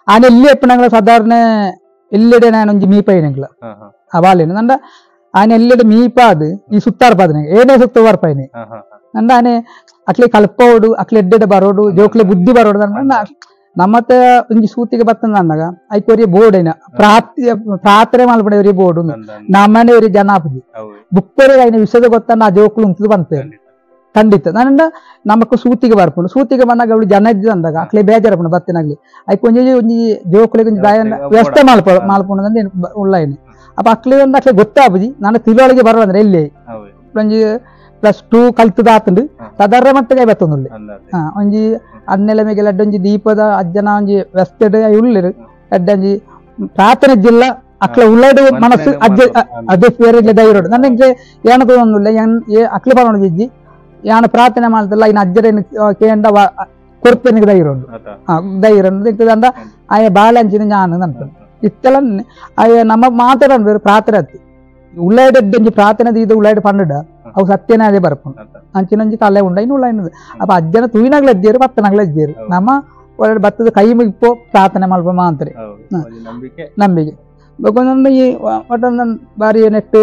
[SPEAKER 5] ಆನೆ ಎಲ್ಲಿ ಎಪ್ಪನಂಗ್ಲ ಸಾಧಾರಣ ಎಲ್ಲೆಡೆ ನಾನು ಒಂಜಿ ಮೀಪೈನಂಗ್ಲ ಆ ಬಾಲೆನು ನಂಡ ಆನೆ ಎಲ್ಲೆಡೆ ಮೀಪಾದು ಈ ಸುತ್ತಾರ್ಪಾದನೆ ಏನೇ ಸುತ್ತ ಬರ್ಪಾಯ್ನೆ ನಂಡ ಆನೆ ಅಕ್ಲಿ ಕಲ್ಪೋಡು ಅಕ್ಲಿ ಎಡ್ಡೆಡೆ ಬರೋಡು ಜೋಕ್ಲೆ ಬುದ್ಧಿ ಬರೋಡು ನಮ್ಮತ್ತೆ ಒಂಜಿ ಸೂತಿಗೆ ಬತ್ತಂದ ಅಂದಾಗ ಐಕ್ ಒರಿ ಬೋರ್ಡ್ ಏನ ಪ್ರಾರ್ಥನೆ ಮಲ್ಪಡೆ ಒರಿ ಬೋರ್ಡ್ ನಮ್ಮನೆ ಒರಿ ಜನ ಆಪುಜಿ ಬುಕ್ಕರೆ ಐನ ವಿಷಯದ ಗೊತ್ತನ್ನ ಆ ಜೋಕ್ಲು ಉಂಟು ಬಂತೆ ಖಂಡಿತ ನಾನಂಡ ನಮಕ್ ಸೂತಿಗೆ ಬರ್ಪುಂಡು ಸೂತಿಗೆ ಬಂದಾಗ ಅವಳು ಜನ ಇದ್ದ ಅಂದಾಗ ಅಕ್ಲೆ ಬೇಜಾರಪುಂಡು ಬತ್ತಿನಾಗ್ಲಿ ಐಕ್ ಒಂಜಿ ಒಂಜಿ ಜೋಕ್ಲೆಗ್ ಒಂಜಿ ದಾಯ ವ್ಯವಸ್ಥೆ ಮಲ್ಪುಂಡು ಅಂದ್ ಉಳ್ಳಾಯಿನಿ ಅಪ್ಪ ಅಕ್ಲೆ ಒಂದು ಅಕ್ಲೆ ಗೊತ್ತಾಪುಜಿ ನಾನು ತಿಳುವಳಿಗೆ ಬರೋಲ್ಲ ಅಂದ್ರೆ ಎಲ್ಲಿ ಒಂಜಿ +2 ಕಲ್ತದ ಆತುಂಡು ಸಾಧಾರಣ ಮಟ್ಟಿಗೆ ಬತ್ತೊಂದುಲ್ಲೆ ಒಂಜಿ ಅನ್ನೆಲೆ ಮೇಗೆಲ್ಲ ಅಡ್ಡೊಂಜಿ ದೀಪದ ಅಜ್ಜನ ಒಂಜಿ ವ್ಯವಸ್ಥೆ ಉಳ್ಳಿರು ಅಡ್ಡೊಂಜಿ ಪ್ರಾರ್ಥನೆ ಜಿಲ್ಲ ಅಕ್ಲೆ ಉಳ್ಳಾಡು ಮನಸ್ಸು ಅಜ್ಜ ಅದೇ ಬೇರೆ ಧೈರ್ಯ ನನ್ನ ಏನ ತೋಂದುಲ್ಲೆ ಅಕ್ಲೆ ಪರೊಂಡು ಇಜ್ಜಿ ಯಾನ ಪ್ರಾರ್ಥನೆ ಮಾಡ್ತಲ್ಲ ಇನ್ನು ಅಜ್ಜರೇನು ಕೇಂಡ ಕೊರ್ಪೆನಿಗೆ ಧೈರ್ಯ ಉಂಡು ಧೈರ್ಯ ಉಂಡು ಅಂದ ಆಯ ಬಾಳೆ ಅಂಚಿನ ಜ್ಞಾನ ಅಂತ ಇತ್ತೆಲ್ಲ ಆಯ ನಮ್ಮ ಮಾತಾಡ ಪ್ರಾರ್ಥನೆ ಅತ್ತು ಉಳ್ಳಾಯ್ಡು ಪ್ರಾರ್ಥನೆ ಇದು ಉಳ್ಳಾಯ್ಡು ಪಂಡುಡ ಅವು ಸತ್ಯನೇ ಅದೇ ಬರ್ಪುಂಡು ಅಂಚಿನಂಚಿ ಕಲೆ ಉಂಡ ಇನ್ನು ಉಳ್ಳಾಯ್ನದು ಅಪ್ಪ ಅಜ್ಜನ ತೂಯಿನಾಗ್ಲ ಅಜ್ಜೇರು ಪತ್ತನಾಗ್ಲ ಅಜ್ಜೇರು ನಮ್ಮ ಒಳ್ಳೆ ಭತ್ತದ ಕೈ ಮುಗಿಪೋ ಪ್ರಾರ್ಥನೆ ಮಲ್ಪ ಮಾಂತ್ರಿ ನಂಬಿಕೆ ಬೊಕೊಂದು ಈ ಒಟ್ಟೊಂದು ಬಾರಿ ನೆಟ್ಟು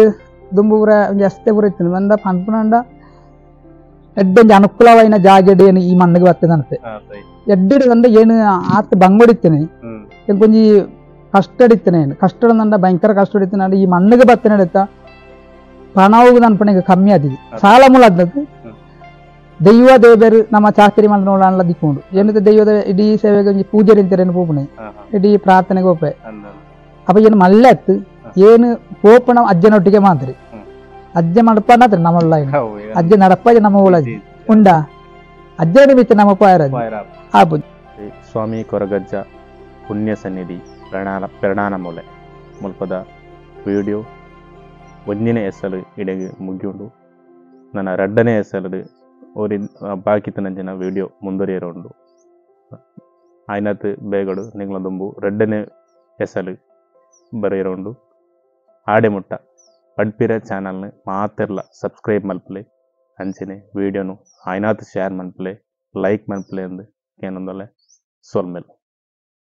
[SPEAKER 5] ದುಂಬುರ ಒಂಜಿ ಅಸ್ತೆ ಪೂರ ಇತ್ತು ಮಂದ ಪನ್ಪುನಂಡ ಎಡ್ಡೊಂಜಿ ಅನುಕೂಲವಾಯಿನ ಜಾಗೆಡ್ ಏನು ಈ ಮಣ್ಣಿಗೆ ಬರ್ತದಂತೆ ಎಡ್ಡೆಡ್ ಅಂದ್ರೆ ಏನು ಆತ ಬಂಗೊಡಿತ್ತೇನೆ ಒಂಜಿ ಕಷ್ಟ ಹಿಡಿತೇನೆ ಕಷ್ಟ ಅಂದ ಭಯಂಕರ ಕಷ್ಟ ಹಿಡಿತೇನೆ ಈ ಮಣ್ಣಿಗೆ ಬತ್ತನೆ ಹಿಡಿತ ಪಣವು ಅನ್ಪಣೆಗೆ ಕಮ್ಮಿ ಆದಿದೆ ಸಾಲ ಮೂಲ ಆದದ್ದು ದೈವ ದೇವರು ನಮ್ಮ ಚಾಕರಿ ಮಾಡಿ ನೋಡಲ್ಲ ದಿಕ್ಕೊಂಡು ಏನಿದೆ ದೈವದ ಇಡೀ ಸೇವೆಗೆ ಒಂಜಿ ಪೂಜೆ ನಿಂತರೇನು ಪೋಪಣೆ ಇಡೀ ಪ್ರಾರ್ಥನೆಗೆ ಹೋಪೆ ಅಪ್ಪ ಏನು ಮಲ್ಲೆ ಅತ್ತು ಏನು ಪೋಪಣ ಅಜ್ಜನೊಟ್ಟಿಗೆ ಮಾತ್ರಿ ಅಜ್ಜ ಮಡಪನಾತ್ರಿ ನಮ್ಮಲ್ಲ ಅಜ್ಜ ನಡಪ್ಪ ನಮ್ಮ ಉಳಜ್ಜಿ ಉಂಡ ಅಜ್ಜನ ಮಿತ್ತ ನಮ್ಮ ಪಾಯರ ಆಪು.
[SPEAKER 1] ಸ್ವಾಮಿ ಕೊರಗಜ್ಜ ಪುಣ್ಯ ಸನ್ನಿಧಿ ಪೆರಣಾನ ಮೂಲೆ ಮುಲ್ಪದ ವಿಡಿಯೋ ಒಂದಿನ ಎಸಲು ಇಡೆಗೆ ಮುಗಿಯುಂಡು. ನನ್ನ ರಡ್ಡನೇ ಎಸಲು ಓರಿ ಬಾಕಿ ತನಂಚಿನ ವಿಡಿಯೋ ಮುಂದುವರಿಯರುಂಡು. ಆಯ್ನತ್ ಬೇಗಡು ನಿಂಗ್ಲ ದುಂಬು ರಡ್ಡನೇ ಎಸಲು ಬರೆಯರುಂಡು. ಆಡೆ ಮುಟ್ಟ ಪಡ್ಪಿರ ಚಾನಲ್ನ ಮಾತೆರ್ಲ ಸಬ್ಸ್ಕ್ರೈಬ್ ಮಲ್ಪಲೆ, ಅಂಚನೆ ವಿಡಿಯೋನು ಆಯ್ನಾತ್ ಶೇರ್ ಮನ್ಪಲೆ, ಲೈಕ್ ಮನ್ಪಲೆ ಅಂದು ಏನೊಂದಲ್ಲ ಸೊಲ್ಮೆಲ್.